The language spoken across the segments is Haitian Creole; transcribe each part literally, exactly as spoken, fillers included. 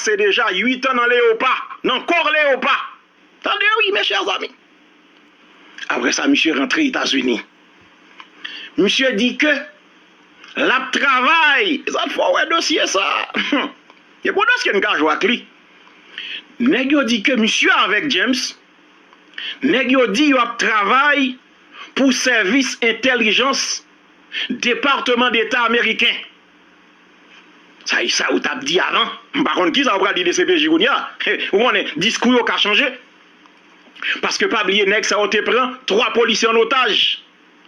pase deja uit an nan Leopa, nan kò Leopa. Tande wi, mes chers amis. Apre sa, misye rantre Etazini. Misye di ke l ap travay. Sa t fè w wè dosye sa. E pou dosye n ka jwe ak li. Nèg yo di ke misye avèk James, nèg yo di yo ap travay pou sèvis entèlijans Depatman Deta ameriken. Sa e sa yo t ap di avan. M pa konn kisa yo pral di D C P J kounye a. Ou konnen, diskou yo ka chanje. Paske pa bliye, nèg sa yo te pran twa polisye an otaj.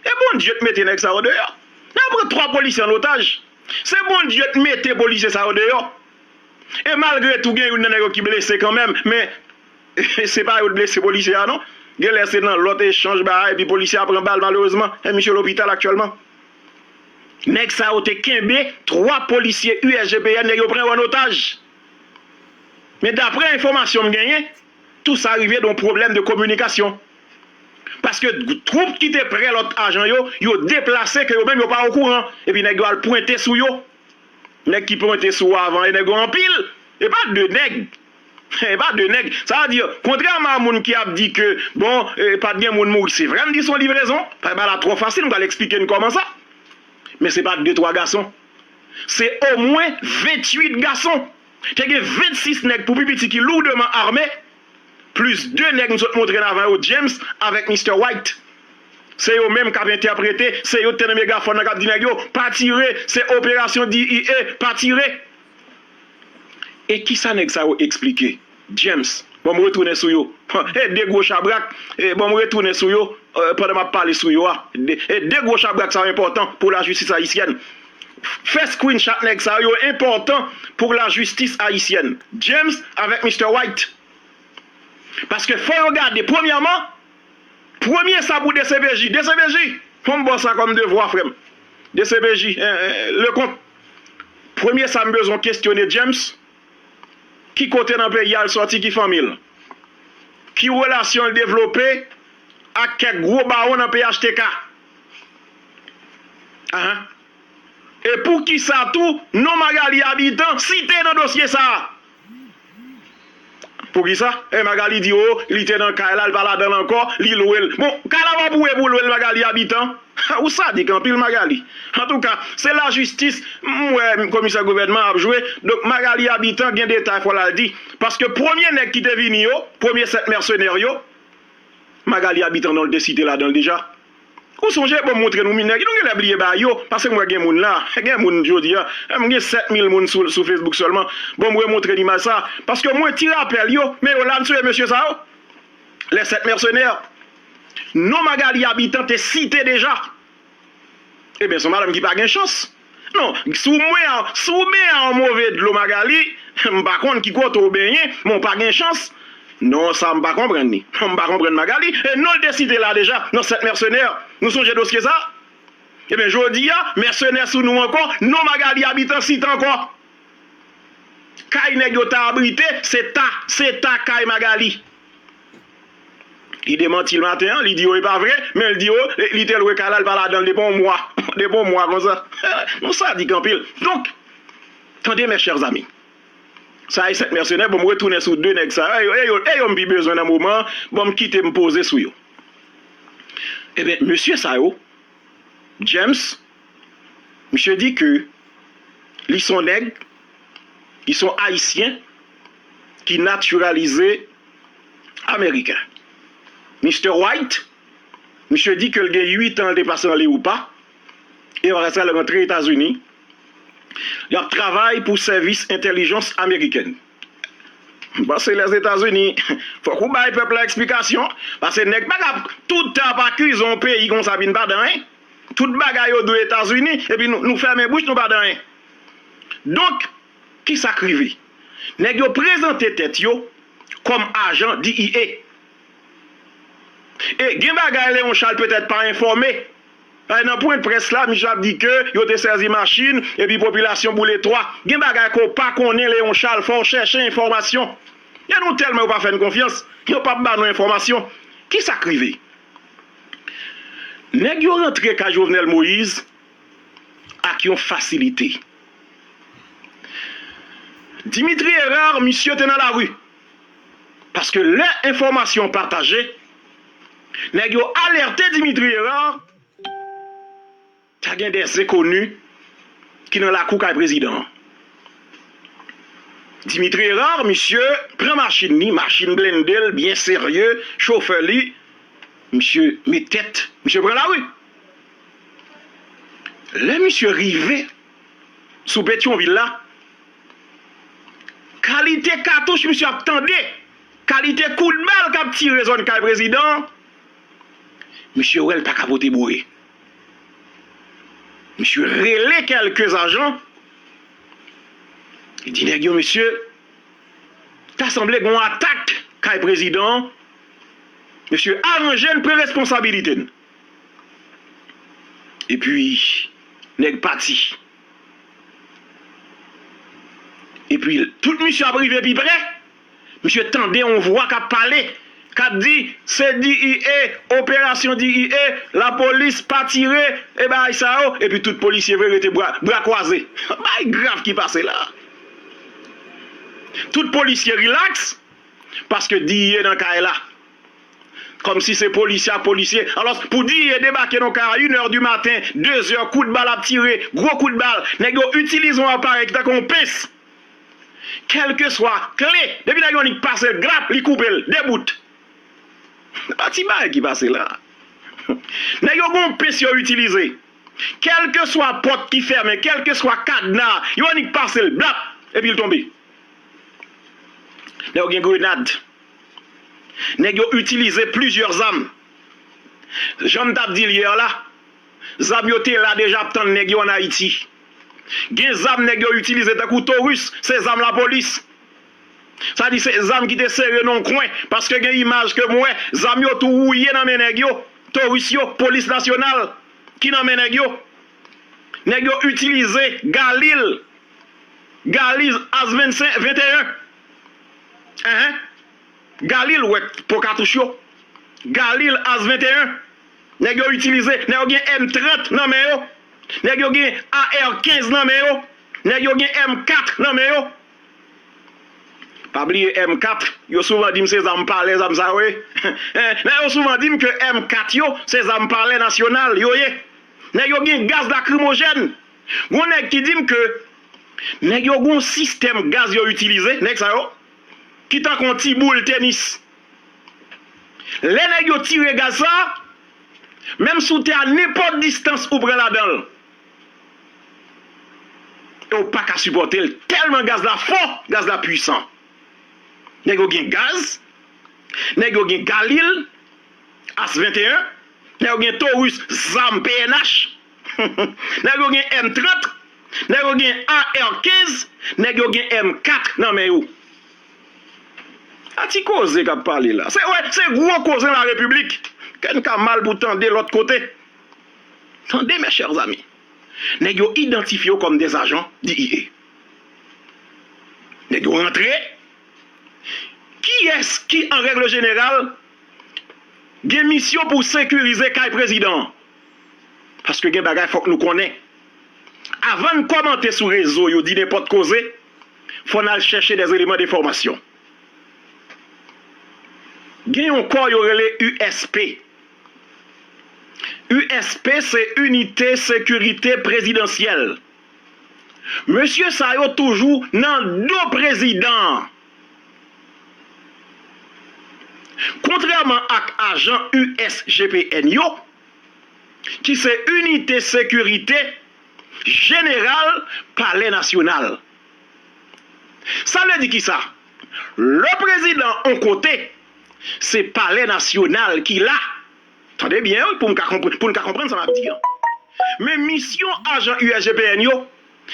E Bondye t mete nèg sa yo deyò. Nan pran twa polisye an otaj. Se Bondye t mete polisye sa yo deyò. E malgre tou, gen youn nan nèg yo ki blese kanmenm, men se pa yo t blese polisye a, non. Genlè se nan lòt echanj bagay, epi polisye a pran bal, malerezman. E misye lopital aktyèlman. Nèg sa yo te kenbe twa polisye U S G P N, nèg yo pran yo an otaj. Men daprè enfòmasyon m genyen, tou sa rive de yon pwoblèm de kominikasyon. Paske twoup ki te prè lòt ajan yo, yo deplase ke yo menm yo pa okouran. Epi nèg yo al pwente sou yo. Nèg ki pwente sou ou avan, e nèg yo anpil. E pa de nèg. E pa de nèg. Sa vle di, kontrèman a moun ki ap di ke, bon, e, pa t gen moun mouri, se vre, m di se yon livrezon. Bagay la twò fasil, m pral eksplike n kòman sa. Men se pa de twa gason. Se omwen venntuit gason. Te gen vennsis nèg pou pi piti ki lourdement armés, plis de nèg m sot montre n avan yo, James avèk Mister White. Se yo menm k ap entèprete, se yo ki te nan megafòn nan k ap di nèg yo, "Pa tire, se operasyon D E A, pa tire." E kisa nèg sa yo eksplike? James, bon, m retounen sou yo. E de gwo chabrak, e bon, m retounen sou yo, e, pandan m ap pale sou yo a. De, e de gwo chabrak sa yo enpòtan pou lajistis ayisyèn. Fè screenshot nèg sa yo, yo enpòtan pou lajistis ayisyèn. James avèk Mister White. Paske fò yo gade, premyèman, premye sa pou D C P J. D C P J, fò m ba w sa kòm devwa, frè m. D C P J, eh, eh, Leconte. Premye sa m bezwen kesyone James, ki kote nan peyi a l sòti, ki fanmi l? Ki relasyon l devlope ak kèk gwo bawon nan P H T K? Ahan. E poukisa tou non Magalie Habitant site nan dosye sa a? Poukisa? E Magalie di, o, li te nan kay la, li pa ladan l ankò, li lwe l. Bon, kay la pa pou e pou lwe l, Magalie Habitant. Ou sadik anpil, Magalie. Antouka, se lajistis, m wè komisè gouvènman ap jwe. Donk, Magalie Habitant gen detay fò l al di. Paske premye nèg ki te vini yo, premye sèt mèsenè yo, Magalie Habitant non l te site ladan l deja. Ou sonje, bon, m montre nou nèg, nou genlè bliye bagay yo, paske m wè gen moun la, gen moun jodi a, m gen sèt mil moun sou, sou Facebook sèlman. Bon, m remontre n imaj sa, paske mwen ti rapèl yo, men yo la, n sonje mesye sa yo, les sept mercenaires. Non Magalie Habitant te site deja. Ebyen, se yon madanm ki pa gen chans. Non, si w mwen, si w benyen an move dlo Magalie, m pa konn ki kote w benyen, men w pa gen chans. Non, sa m pa konprann li. M pa konprann Magalie. E non l te site la deja, nan sèt mèsenè. Nou sonje dosye sa? Ebyen, jodi a, mèsenè sou nou ankò, non Magalie Habitant site ankò. Kay nèg yo ta abrite, se ta, se ta kay Magalie. Li demanti l maten an, li di yo e pa vre, men l di yo, li te lwe kay la, li pa ladan l depi yon mwa. Depi yon mwa konsa. Nou sadik anpil. Donk, tande, mes chers amis. Sa e sèt mèsenè, bon, m retounen sou de nèg sa yo. E yo, e yo, e yo m pi bezwen nan moman an. Bon, m kite m poze sou yo. Ebyen, mesye sa yo, James, misye di ke li se yon nèg, li se yon Ayisyen ki natiralize ameriken. Mister White, misye di ke l gen uit an l te pase nan Leopa, e apre sa l rantre Etazini. L ap travay pou sèvis entèlijans amerikèn. M panse Lèzetazini, fòk ou bay pèp la eksplikasyon, paske nèg pa ka tout tan ap akize yon peyi konsa epi n pa di anyen. Tout bagay yo dwe Etazini, epi nou, nou fèmen bouch, nou pa di anyen. Donk, kisa k rive? Nèg yo prezante tèt yo kòm ajan D E A. E gen bagay Léon Charles petèt pa enfòme. Paske nan pwen près la, misye ap di ke yo te sèzi machin, epi popilasyon boule twa. Gen bagay ke w pa konnen, Léon Charles, fò w chèche enfòmasyon. E nou tèlman yo pa fè n konfyans, yo p ap ba nou enfòmasyon. Kisa k rive? Nèg yo rantre kay Jovenel Moïse ak yon fasilite. Dimitri Hérard, misye te nan lari. Paske lè enfòmasyon pataje, nèg yo alète Dimitri Hérard, ta gen de zenkoni ki nan lakou kay prezidan an. Dimitri Hérard, misye pran machin li, machin blende l, byen serye, chofè li, misye met tèt, misye pran lari. Lè misye rive sou Petyonvil la, kalite katouch misye ap tande, kalite kout bal k ap tire zòn kay prezidan an, misye wè l pa ka pote boure. Misye rele kèlke ajan, li di nèg yo, mesye, ta sanble gen yon atak kay prezidan an, mesye, aranje n, pran responsabilite n. Epi, nèg pati. Epi, tout misye ap rive pi pre, misye tande yon vwa k ap pale, k ap di, se D E A, operasyon D E A, lapolis pa tire, e bagay sa yo, epi tout polisye vre rete bra, bra kwaze. Bagay grav ki pase la. Tout polisye rilaks, paske D E A nan kay la. Kòmsi se polisye ak polisye. Alò, pou D E A debake nan kay a inè di maten, dezè, kout bal ap tire, gwo kout bal. Nèg yo itilize yon aparèy ki tankou yon pens. Kèlkeswa kle, depi nèg yo annik pase l, glap, li koupe l, de bout. Pa ti bagay ki pase la. Nèg yo gen yon pens yo itilize. Kèlkeswa pòt ki fèmen, kèlkeswa kadna, yo annik pase l, blap, epi l tonbe. Nèg yo gen grenad. Nèg yo itilize plizyè zam. Jan m t ap di l yè la, zam yo te la deja ap tann nèg yo ann Ayiti. Gen zam nèg yo itilize tankou Taurus, se zam lapolis. Sa di se zam ki te sere nan yon kwen, paske gen imaj ke m wè, zam yo tou wouye nan men nèg yo, Taurus yo, polis nasyonal, ki nan men nèg yo. Nèg yo itilize Galil, Galil as vennsenk, venteyen. Enhen. Galil, wè, po katouch yo. Galil as venteyen. Nèg yo itilize, nèg yo gen M trant nan men yo. Nèg yo gen A R kenz nan men yo. Nèg yo gen M kat nan men yo. Pa bliye M kat, yo souvan di m se zam palè, zam sa yo ye. Nèg yo souvan di m ke M kat yo, se zam palè nasyonal yo ye. Nèg yo gen gaz lakrimojèn. Gon nèg ki di m ke nèg yo gon sistèm gaz yo itilize, nèg sa yo, ki tankou yon ti boul tenis. Lè nèg yo tire gaz sa, menm si w te a nenpòt distans ou pran ladan l, e w pa ka sipòte l, tèlman gaz la fò, gaz la pwisan. Nèg yo gen gaz, nèg yo gen Galil, as venteyen, nèg yo gen Taurus, zam P N H, nèg yo gen M trant, nèg yo gen A R kenz, nèg yo gen M kat nan men yo. A ti koze k ap pale la. Se, wè, se gwo koze nan la repiblik. Kè n ka mal pou tande lòt kote. Tande, mes chers amis. Nèg yo idantifye yo kòm des agents D E A. Nèg yo rantre. Kiyès ki, an règle jeneral, gen misyon pou sekirize kay prezidan an? Paske gen bagay fòk nou konnen. Avan n kòmante sou rezo yo, di nenpòt koze, fò n al chèche des éléments d'information. Gen yon kò yo rele U S P. U S P se Inite Sekirite Prezidansyèl. Mesye sa yo toujou nan do prezidan an. Kontrèman ak ajan U S G P N yo, ki se Inite Sekirite Jeneral Palè Nasyonal. Sa vle di kisa? Lè prezidan on kote, se Palè Nasyonal ki la. Tande byen, wi, pou m ka konpr-, pou n ka konprann sa m ap di an. Men misyon ajan U S G P N yo,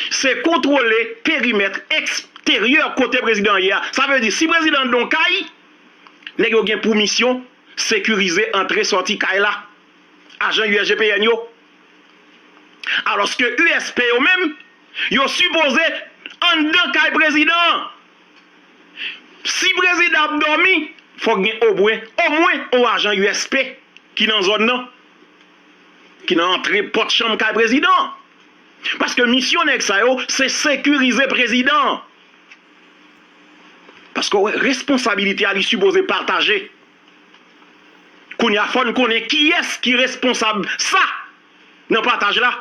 se kontwole perimèt eksteryè kote prezidan ye a. Sa vle di, si prezidan anndan yon kay, nèg yo gen pou misyon sekirize antre sòti kay la. Ajan U S G P N yo. Alòske U S P yo menm, yo sipoze anndan kay prezidan an. Si prezidan ap dòmi, fòk gen omwen, omwen yon ajan U S P ki nan zòn nan, ki nan antre pòt chanm kay prezidan an. Paske misyon nèg sa yo, se sekirize prezidan an. Paske w wè, responsabilite a li sipoze pataje. Kounye a, fò n konnen kiyès ki responsab sa nan pataj la.